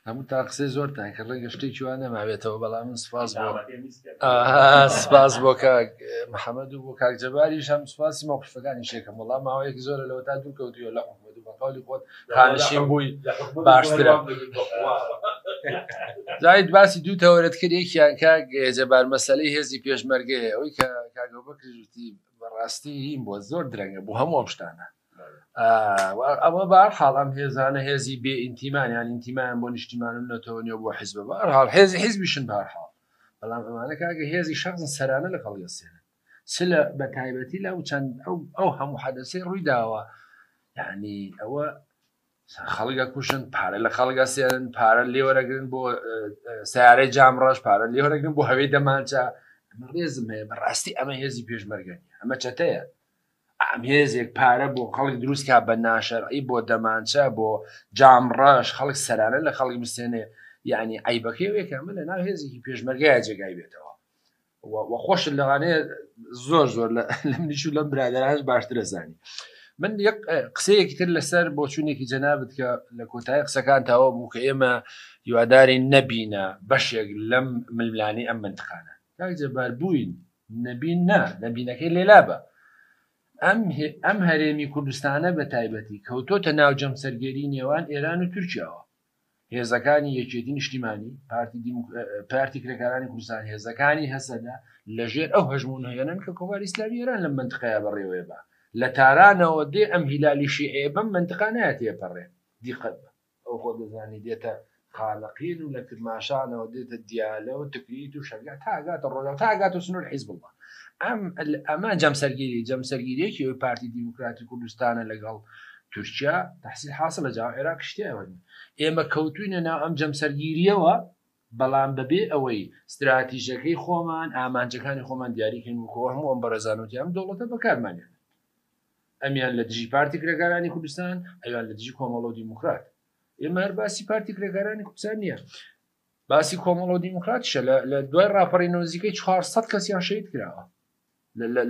هەمووتان قسەی زۆرتان کرد، ڕەنگە شتێکی وا نەمابێتەوە، بەڵام من سپاس بۆ سپاس بۆ کاک محەممەد و بۆ کاک جەباریش هەم سپاسی مەوقفەکانی شێکەم، وەڵام ماوەیەکی زۆرە لەوە تا دوور کەوتووە لە حکومەت و بە قەولی خۆت خانشین بووی باشترە. زاید باسی دوو تەوەرت کرد، یەکیان کاک جەبار مەسەلەی هێزی پێشمەرگەیە، ئەوەی کە کاک ئەبوبەکریش وتی بەڕاستی هین بووە زۆر درەنگە بۆ هەموو ئەم شتانە. ئەوە بەهەرحاڵ ئەم هێزانە هێزی بێ ئینتیمان یان ئینتیمایان بۆ نیشتیمان و نەتەوە نیە بۆ حیزبە بەهەرحاڵ هێزی حیزبیشن بەهەرحاڵ بەڵام ئەمانە کاکە هێزی شەخصن سەرانە لە خەڵک ئەسێنن چ لە بە تایبەتی لەو چەند ئەو ئەو هەموو حەدەسەی ڕووی داوە یعنی ئەوە خەڵک ئەکوژن پارە لە خەڵک ئەسێنن پارە لێوەرەگرن بۆ سیارەی جام ڕەش پارە لێوەرەگرن بۆ هەوێی دەمانچە ئەمە ڕێزم هەیە بەڕاستی ئەمە هێزی پێشمەرگە نیە ئەمە چەتەیە ئەم هێزێک پارە بۆ خەڵک دروست کا بە ناشەرعی بۆ دەمانچە بۆ جام ڕەش خەڵک سەرانە لە خەڵک بسێنێ یعنی عیبەکەی وێکە ئەمە لە ناو هێزێکی پێشمەرگەیە جێگای بێتەوە و خۆشت لەوانەیە زۆر زۆر لە منیش و لەم برادەرانش باشترە زانی من یەک قسەیەکی تر لەسەر بۆچوونێکی جەنابت کە لە کۆتایی قسەکان تاوە بوو کە ئێمە هیواداری نەبینە بەشێک لەم ململانی ئەم منتقانە کاک جەبار بووین نەبین نا نەبینەکەی لێلابە ئەم ئەم هەرێمی کوردستانە بە تایبەتی کەوتۆتە ناو جەمسەرگەری نێوان ئێران و تورکیاوە هێزەکانی یەکێتی نیشتیمانی پارتی پارتی کرێکارانی کوردستان هێزەکانی هەسەدە لەژێر ئەو هەژمون هەیەن کە کۆماری ئیسلامی ئێران لەم منتقەیە بەڕێوەیە بە لە تارانەوە دێ ئەم هیلالی شیعەیە بەم منتقە نایە تێپەڕێ دیقەت بە ئەو خۆ دەزانی دێتە خانەقین و لە کرماشانەوە دێتە دیالە و تکریت و شەرگە تا ئەگاتە ڕۆژاوا تا ئەگاتە سنوور حیزبوڵڵا. ئەم ئەمە جەمسەرگیری جەمسەرگیریەکی ئەوی پارتی دیموکراتی کوردستانە لەگەڵ تورکیا تحصیل حاصل لە جاو عێراق شتیاوە ئێمە کەوتوینە ناو ئەم جەمسەرگیریەوە بەڵام بەبێ ئەوەی ستراتیژەکەی خۆمان ئامانجەکانی خۆمان دیاریکەین وکۆ هەموو ئەم بەڕێزانوتی ئەم دەوڵەتە بەکارمانێن ئەمیان لە دژی پارتی کرێکارانی کوردستان، ئەویان لە دژی کۆمەڵە و دیموکرات. ئێمە هەر باسی پارتی کرێکارانی کوردستان نییە، باسی کۆمەڵە و دیموکراتیشە. لە دوای ڕاپەڕینەوە نزیکەی 400 کەسیان شەهید کراوە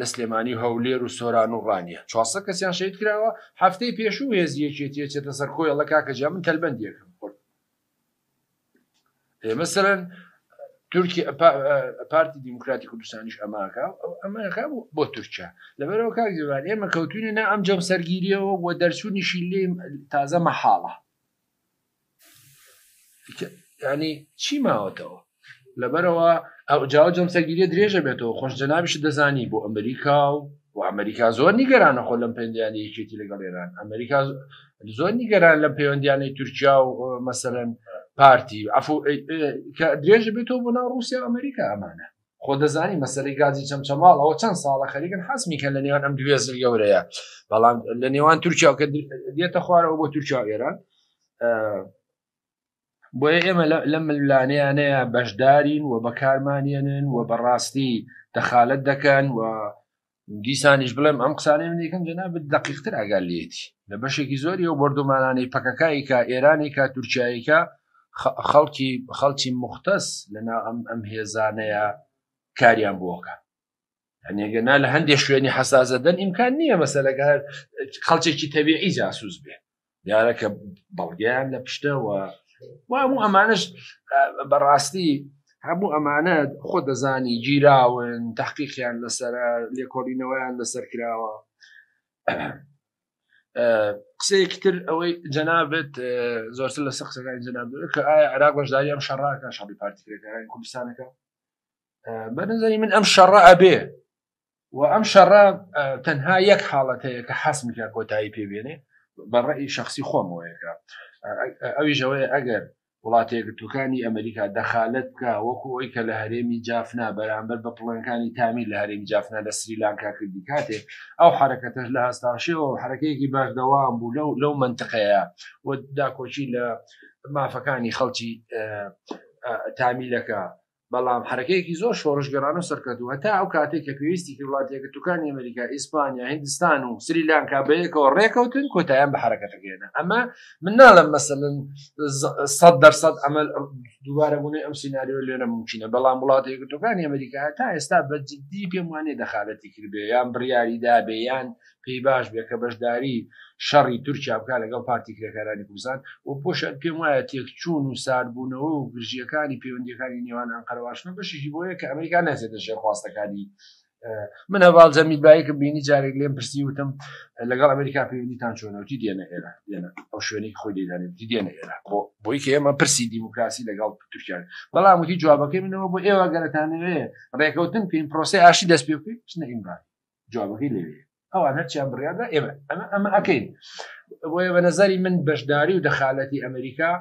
لە سلێمانی و هەولێر و سۆران و ڕانیە 400 کەسیان شەهید کراوە. هەفتەی پێشوو هێزی یەکێتی ئەچێتە سەر کۆیەڵە کاکە جا من تەلبەندیەکەم خۆت مەسەرەن تورکی پارتی دیموکراتی کوردستانیش ئەماکە ئەمەکە بۆ تورکیا لەبەرەوە کاک جەبار ئێمە کەوتوینە نا ئەم جەم سەرگیریەوە و دەرچوونیشی لێ تازە مەحاڵە ینی چی ماوەتەوە لەبەرەوە ئەو جاوە جەمسەرگیریە درێژە بێتەوە خۆش جەنابیشت دەزانی بۆ ئەمریکا و و ئەمریکا زۆر نیگەرانە خۆ لەم پەیوەندیانەی یەکێتی لەگەڵ ئێران ئەمریکا زۆر نیگەران لەم پەیوەندیانەی تورکیا و مەسەرەن پارتی عفو کە درێژە بێتەوە بۆ ناو رووسیا ئەمریکا ئەمانە خۆ دەزانی مەسەری گازی چەمچەماڵ ئەوە چەند ساڵە خەریکن حەسمی کە لە نێوان ئەم دوێ زل گەورەیە بەڵام لە نێوان تورکیا کە دێتە خوارەوە بۆ تورکیا و ئێران بۆیە ئێمە لەم ململانێیانەیە بەشدارین و بەکارمانێنن و بەڕاستی دەخالەت دەکەن و دیسانیش بڵێم ئەم قسانەی من یەکەم جەنابت دەقیقتر ئاگا لێتی لە بەشێکی زۆری ئەو بۆردومانانەی پەکەکایکە ئێرانێکە تورکیایەکە خەڵکی خەڵکی مختەس لەناو ئەم ئەم هێزانەیە کاریان بۆکە ئەنێگە نا لە هەندێک شوێنی حەسازەدەن ئیمکان نییە مەسەلەکە هەر خەڵکێکی تەبیعی جاسوس بێ دیارە کە بەڵگەیان لە پشتەوە و هەموو ئەمانەش بەڕاستی هەموو ئەمانە خۆ دەزانی گیراون تحقیقیان لەسەر لێکۆڵینەوەیان لەسەر کراوە قسەیەکی تر ئەوەی جەنابێت زۆرتر لەسەر قسەکانی جەناب کە ئایا عێراق بەشداری ئەم شەڕاکە شەڕی پارتی کرێکارانی کوردستانەکە بە نظری من ئەم شەڕە ئەبێ و ئەم شەڕە تەنها یەک حاڵەت هەیە کە حەسمکە کۆتایی پێبێنێ بە ڕێی شخصی خۆمەوەیەکە ئەویش ئەوەیە ئەگەر وڵاتە یەکگرتووەکانی ئەمریکا دەخالەت بکە وەکو ئەوی کە لە هەرێمی جافنا بەرامبەر بە پڵنکانی تامی لە هەرێمی جافنا لە سریلانکا کردی کاتێ ئەو حرەکەتەش لە هەستاشەوە حرەکەیەکی بەردەوام بوو لەو لەو منتقەیە و داکۆکی لە مافەکانی خەڵکی تامیلەکە بەڵام حەرەکەیەکی زۆر شۆڕشگێڕانە و سەرکەوتوو هەتا ئەو کاتێک کە پێویستی کرد وڵاتە یەکگرتووەکانی ئەمریکا، ئیسپانیا، هیندستان و سریلانکا بەیەکەوە ڕێکەوتن کۆتایان بە حەرەکەتەکە هێنا. ئەمە من ناڵێم مەسەلەن 100% ئەمە دووبارە بوونەوەی ئەم سیناریۆ لێرە مومکینە، بەڵام وڵاتە یەکگرتووەکانی ئەمریکا هەتا ئێستا بە جدی پێم وانیە دەخالەتی کردبێ یان بڕیاری دابێ یان پێی باش بێ کە بەشداری شەڕی تورکیا بکا لەگەڵ پارتی کرێکارانی کوردستان و پۆشە پێم وایە تێکچوون و ساردبوونەوە و گرژیەکانی پەیوەندیەکانی نێوان ئەنقەرە واشنگتن بەشێکی بۆیە کە ئەمریکا نەچێتە ژێر خواستەکانی من هەواڵ جەمیل بایکم بینی جارێک لێم پرسی وتم لەگەڵ ئەمریکا پەیوەندیتان چۆنەوتی دێنە ئێرە دێنە ئەو شوێنێک خۆی دەیدانێ دێنە ئێرە بۆ بۆی کە ئێمە پرسی دیموکراسی لەگەڵ تورکیا بەڵام وتی جوابەکەی منەوە بۆ ئێوە گەرەتانەوێ ڕێکەوتن پێین پرۆسی ئاشتی دەست پێ بکەین بچنە ئیمرالی جوابەکەی لەوێ ئەوان هەرچیان بڕیاردا ئێمە ئەمە ئەمە ئەکەین بۆیە بە نظری من بەشداری و دەخالەتی ئەمریکا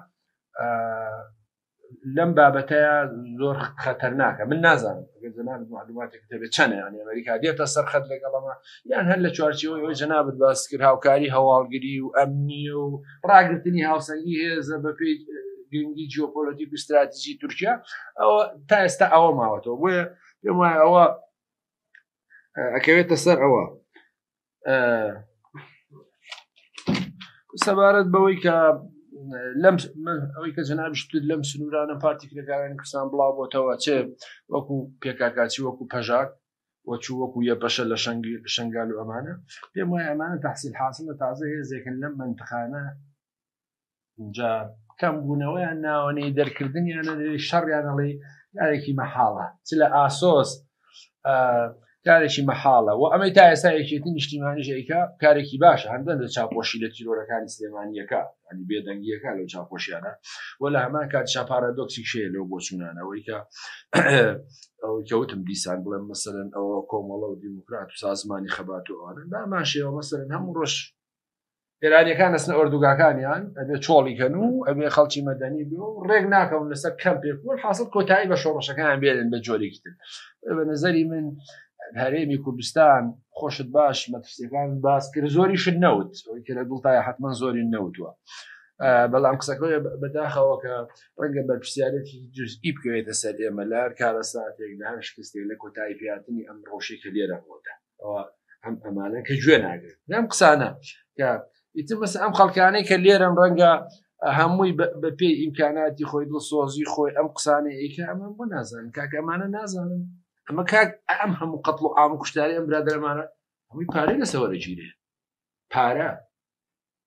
لەم بابەتەیە زۆر خەتەرناکە من نازانم ئەگەر جەنابت معلوماتێک دەبێت چەنە یانی ئەمریکا دێتە سەر خەت لەگەڵەمە یان هەر لە چوارچێوەی ئەوەی جەنابت باس کرد هاوکاری هەواڵگری و ئەمنی و ڕاگرتنی هاوسەنگی هێزە بەپێی گرنگی جیۆپۆلەتیک و استراتیژی تورکیا ئەوە تا ئێستا ئەوە ماوەتەوە بۆیە پێم وایە ئەوە ئەکەوێتە سەر ئەوە سەبارەت بەوەی کە لەم ئەوەی کە جەنابیشت لەم سنوورانە پارتی کرێکارانی کوردستان بڵاو بۆتەوە چێ وەکو پێکاکاچی وەکو پەژاک وەچوو وەکو یەپەشە لە شنگال و ئەمانە پێم وایە ئەمانە تحصیل حاصل لە تازە هێزێکن لەم منتخانە جا کەم بوونەوەیان ناوەنەی دەرکردنیانە شەڕیان ئەڵێ کارێکی مەحاڵە چ لە ئاسۆس کارێکی مەحاڵە و ئەمەی تا ئێستا یەکێتی نیشتیمانیش ئەیکا کارێکی باشە هەندەن لە چاپۆشی لە تیرۆرەکانی سلێمانیەکە ینی بێدەنگیەکە لەو چاپۆشیانە و لە هەمان کات شاپارادۆکسی شەیە لەو بۆچوونانەوەی کە ئەوەی کەوتم دیسان بڵێم مەسەرەن ئەوە کۆمەڵە و دیموکرات و سازمانی خەبات و ئەوانە باماشەوە مەسەرەن هەموو ڕۆژ ئێرانیەکان ئەچنە ئۆردوگاکانیان ئەبێ چۆڵی کەن و ئەبێ خەڵکی مەدەنی بێ و ڕێک ناکەون لەسەر کەمپێک و حاصل کۆتایی بە شۆڕشەکان بێنن بە جۆرێکی تر بە نظری من هەرێمی کوردستان خۆشت باش مەترسیەکان باس کرد زۆریشت نەوت ئەوەی کە لە دڵتایە حتمما زۆری نەوتووە بەڵام قسەکە بەداخەوە کە ڕەنگە بەرپرسیارێتی جزئی بکەوێتە سەر ئێمە لە هەر کارەساتێک لە هەر شکستێک لە کۆتایی پێهاتنی ئەم ڕۆژێک کە لێرە ڕوودا ئەوە ئەم ئەمانە کە گوێ ناگرن لەم قسانە کە ئیتر مەسە ئەم خەڵکانەی کە لێرەن ڕەنگە هەمووی بە پێی ئیمکاناتی خۆی دڵسۆزی خۆی ئەم قسانە ئەیکە ئەمە بۆ نازانن کاکە ئەمانە نازانن ئەمە کاک ئەم هەموو قەتڵ و عام و کوشتاری ئەم برادەرەمانە هەمووی پارەی لەسەوەرەگیرێ پارە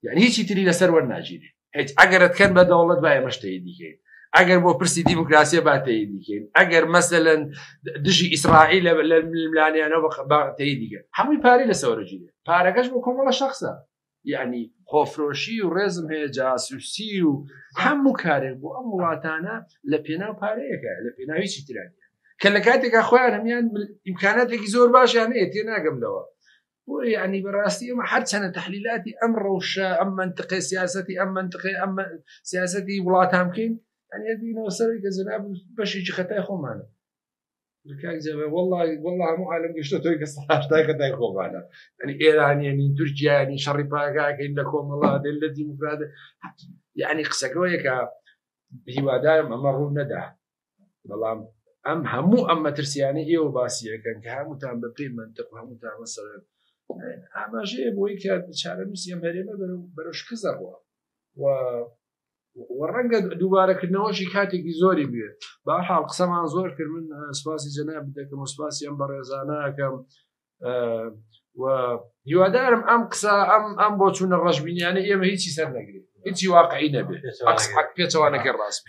یعنی هیچی تری لەسەر وەرناگیرێ هیچ ئەگەرت کەن بە دەوڵەت با ئێمەش تەیدیکەین ئەگەر بۆ پرسی دیموکراسیە با تەیدیکەین ئەگەر مەسەلەن دژی ئیسرائیل لە ململانیانەوە با تەیدیکەن هەمووی پارەی لەسەوەرەگیرێ پارەکەش بۆ کۆمەڵە شخصە یعنی خۆفرۆشی و ڕێزم هەیە جاسوسی و هەموو کارێک بۆ ئەم وڵاتانە لە پێناو پارەیەکە لە پێناوی چی ترانە کە لە کاتێکا خۆیان هەمیان ئیمکاناتێکی زۆر باشیان هەیە تێناگەم لەوە بۆیە یعنی بەڕاستی ئێمە هەرچەنە تحلیلاتی ئەم ڕەوشە ئەم منطقی سیاستی ئەم منطقی ئەم سیاستی وڵاتان بکەین یعنی دینەوە سەرەوەی کە جەناب بەشێکی خەتای خۆمانە کاک جەبە والله والله هەموو عالم گەشتە تۆی کە سەراشتای خەتای خۆمانە یعنی ئێرانیانی تورکیانی شەڕی پاگاکەین لە کۆمەڵا دێن لە دیموکرات یعنی قسەکەەوەیە کە هیوادارم ئەمە ڕوو نەدا بەڵام ئەم هەموو ئەم مەترسیانەی ئێوە باسی ئەکەن کە هەمووتان بە پێی مەنتق و هەمووتان مەسەلەن ئاماژەیە بۆی کە چارەنووسی ئەم هەرێمە بەرەو شکست دەڕوا و و ڕەنگە دووبارەکردنەوەشی کاتێکی زۆری بوێ با حاڵ قسەمان زۆر کرد من سپاسی جەناب دەکەم و سپاسی ئەم بەڕێزانە ئەکەم و هیوادارم ئەم قسە ئەم ئەم بۆچوونە ڕەشبینیانە ئێمە هیچی سەر نەگرێت هیچی واقعی نەبێت پێچەوانەکە ڕاست.